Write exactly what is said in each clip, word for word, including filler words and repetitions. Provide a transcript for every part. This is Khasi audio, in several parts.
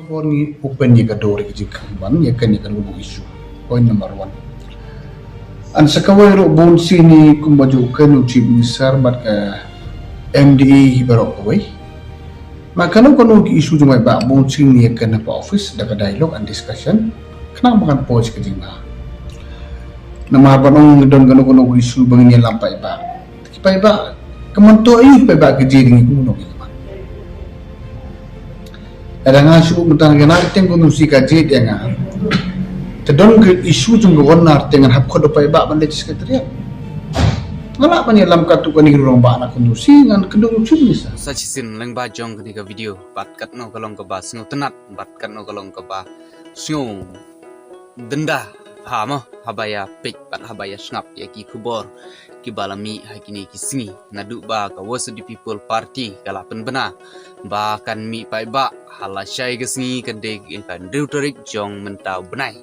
Por ngi open ïa ka dor ka jingkyrmen ïa kane ka issue. Point number one. An sa kawei ruh bun sien ngi kumba ju kren u Chief Minister bad ka M D A hi baroh kawei. Ma kano kano ki issue jong paidbah bun sien ngi ïa kren ha office da ka dialogue and discussion. Khnang ba kan poi ka jingbha. Namar ba ngi don kano kano issue ba ngin ïalam paidbah. Ki paidbah ka mynta ïa paidbah ka jing ngi kumno ki paidbah. Ada nga shu mynta nga na teng kunu si ka jit ïa nga. Te don ka issue jong ka wan na teng hap khot u paidbah ban leit secretariat. Nga lah ban ïalam katto katne ki rangbah na kunu si ngan kynduh u Chief Minister. Sa shisien lyngba jong kane ka video bad katno ka long kaba sngewtynnat bad katno ka long kaba sngew dynda ha mo haba ïa peit bad haba ïa sngap ïa ki khubor kiba la mih ha kine ki sngi naduh ba ka Voice of the People Party ka la pynbna ba kan mih paidbah ha lashai ka sngi kan dei ka hynriew tarik jong mynta u bnai.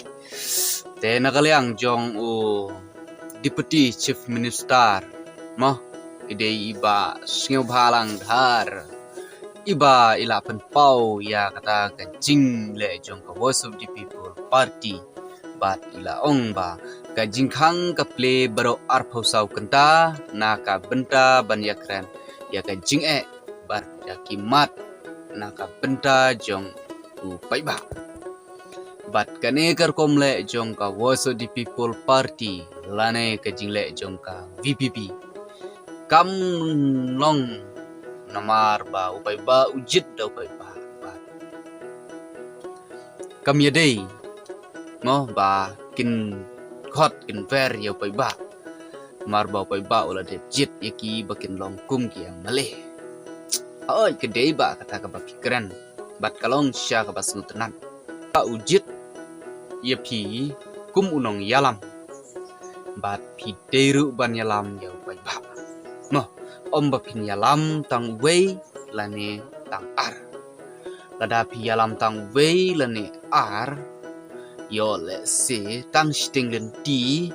Te na ka liang jong u Deputy Chief Minister mo i dei iba sngewbha lang dhar iba i la pynpaw ïa kata ka jingleh jong ka Voice of the People Party bad i la ong ba ka jingkhang ka plie baroh arphew saw kynta na ka bynta ban ïakren ïa ka jingeh bad ïa ki mat na ka bynta jong u paidbah. Bad kane ka rukom leh jong ka Voice of the People Party lane ka jingleh jong ka V P P kam long namar ba u paidbah u jied da u paidbah bad kam ïadei mo ba kin khot kin wer ïa u paidbah. Namar ba u paidbah u la dep jied ïa ki ba kin long kum ki M L A. Hooid ka dei ba kata kaba phi kren bad ka long shisha kaba sngewtynnat. Ba u jied ïa phi kum u nongïalam bad phi dei ruh ban ïalam ïa u paidbah. Mo, ym ba phin ïalam tang uwei lane tang ar. Lada phi ïalam tang uwei lane ar ïoh lehse tang shiteng lynti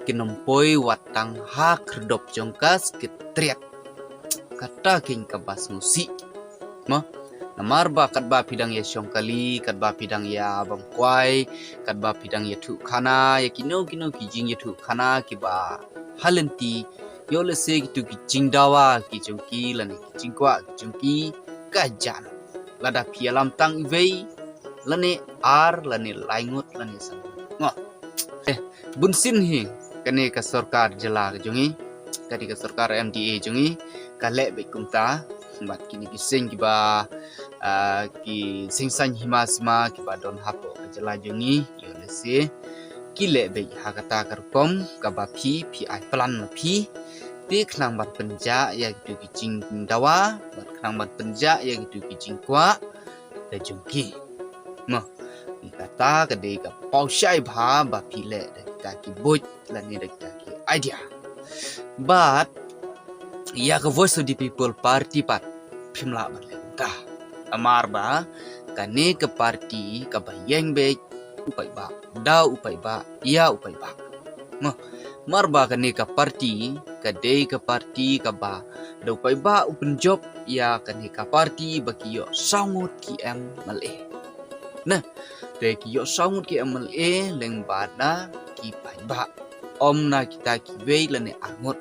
kin ym poi wat tang ha khyrdop jong ka Secretariat. Kata keiñ kaba sngewsih. Mo, namar ba katba phi dang ïa shong kali, katba phi dang ïa bam kwai, katba phi dang ïathuh khana ïa kino kino ki jingïathuh khana kiba ha lynti ïoh lehse kitu ki jingdawa ki jong ki lane ki jingkwah ki jong ki ka jan. Lada phi ïalam tang iwei lane ar lane lai ngut lane san ngut. Mo. Eh, bun sien hi kane ka sorkar jylla ka jong ngi, kane ka sorkar M D A jong ngi ka leh beit kumta bad kine ki seng kiba, ah, ki seng saiñ hima sima kiba don hapoh ka jylla jong ngi ïoh lehse ki leh beit ha kata ka rukom kaba phi phi ai plan ma phi. Te khnang ban pynjah ïa kitu ki jingdawa bad khnang ban pynjah ïa kitu ki jingkwah ka jong ki. Mo, kata ka dei ka paw shai bha ba phi leh da kita ki buit lane da kita ki idea. Bad ïa ka Voice of the People Party pat phim lah ban leh kumta. Namar ba kane ka party kaba ïeng beit u paidbah, da u paidbah, ïa u paidbah. Mo, namar ba kane ka party ka dei ka party kaba da u paidbah u pynjop ïa kane ka party ba ki ïoh saw ngut ki M L A. Nah, te ki ïoh saw ngut ki M L A lyngba da ki paidbah. Ym na kita kiwei lane ar ngut.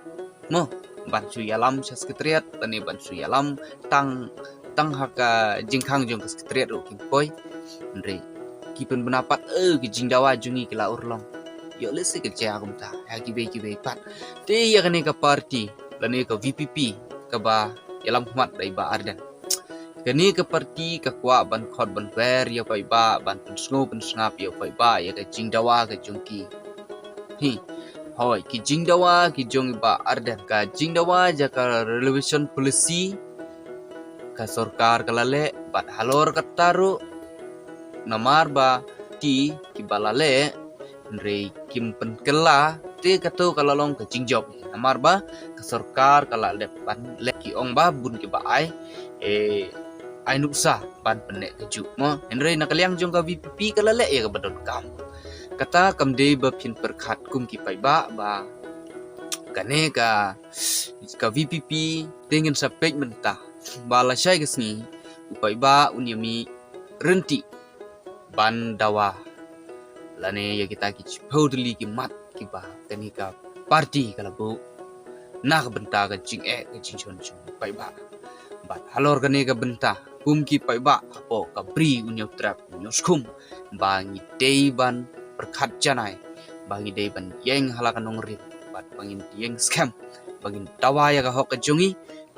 Mo, ban shu ïalam sha Secretariat lane ban shu ïalam tang tang ha ka jingkhang jong ka Secretariat ruh kim poi. Hynrei ki pynbna pat, eh, ki jingdawa jong ngi ki la urlong. Ïoh lehse ka jia kumta ha kiwei kiwei pat. Te ïa kane ka party lane ka V P P kaba ïalam khmat da i Bah Ardent. Kane ka party ka kwah ban khot ban wer ïa u paidbah, ban pynsngew pynsngap ïa u paidbah ïa ka jingdawa ka jong ki. Hi. Hooid, ki jingdawa ki jong i Bah Ardent, ka jingdawa ïa ka reservation policy ka sorkar ka la leh bad halor kata ruh namar ba ki kiba la leh hynrei kim pynkylla te kato ka la long ka jingjop. Namar ba ka sorkar ka la dep ban leh, ki ong ba bun kiba ai, eh, ai nuksa ban pynneh kajuh mo. Hynrei na ka liang jong ka V P P ka la leh ïa kaba donkam. Kata kam dei ba phin pyrkhat kum ki paidbah ba kane ka, ka V P P te ngin sa peit mynta ba lashai ka sngi u paidbah un ïa mih ryntih ban dawa lane ïa kita ki shiphew tylli ki mat kiba kane ka party ka la buh na ka bynta ka jingeh ka jingshon jong u paidbah. Bad halor kane ka bynta kum ki paidbah hapoh ka Bri U Hynñiewtrep U Hynñiewskhem ba ngi dei ban pyrkhat janai, ba ngi dei ban ïeng ha la ka nongrim, bad ba ngin ïeng skhem ba ngin dawa ïa ka hok ka jong ngi.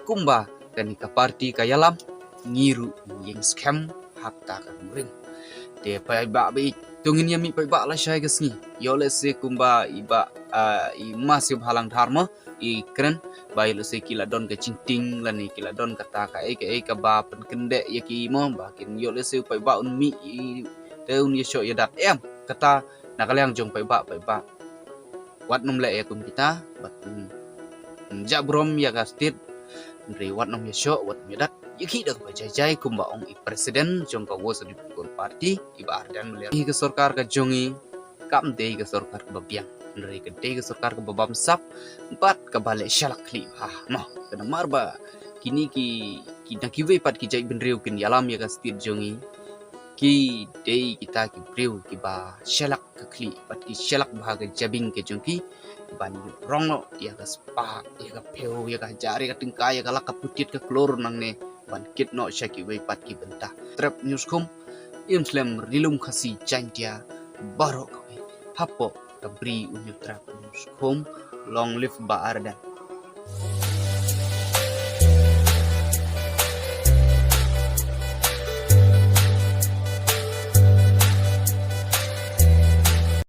Kumba kane ka party ka ïalam, ngi ruh ngi ïeng skhem ha kata ka nongrim. Te paidbah ba ïeit, to ngin ïa mih paidbah lashai ka sngi. Ïoh lehse kumba i Bah, ah, i Ma Syiembahalang Dhar mo, i kren ba ïoh lehse ki la don ka jingtieng lane ki la don kata kaei kaei kaba pynkyndeh ïa ki mo, ba kin ïoh lehse u paidbah un mih i, te un ïashoh ïadat. Em, kata na ka liang jong paidbah, paidbah wat nym leh ïa kum kita, bad, mm, mm, jah burom ïa ka state, hynrei wat nym ïashoh, wat nym ïadat. Ïa ki da kaba jai jai kumba ong i president jong ka Voice of the People Party, i Bah Ardent Miller. Ïa ka sorkar ka jong ngi kam dei ka sorkar kaba biang, hynrei ka dei ka sorkar kaba bamsap bad kaba leh shalak khlieh bha. Noh, ka namar ba kine ki, ki na kiwei pat ki jaitbynriew kin ïalam ïa ka state jong ngi, ki dei kita ki briew kiba shalak ka khlieh bad ki shalak bha ka jabieng ka jong ki ban ïoh rong noh ïa ka spah, ïa ka phew, ïa ka hajar, ïa ka tyngka, ïa ka lak, ka putiet, ka klur nangne ban kit noh sha kiwei pat ki bynta. Trep News Khum, im slem Ri Lum Khasi Jaiñtia baroh kawei hapoh ka Bri U Hynñiewtrep News Khum. Long live Bah Ardent.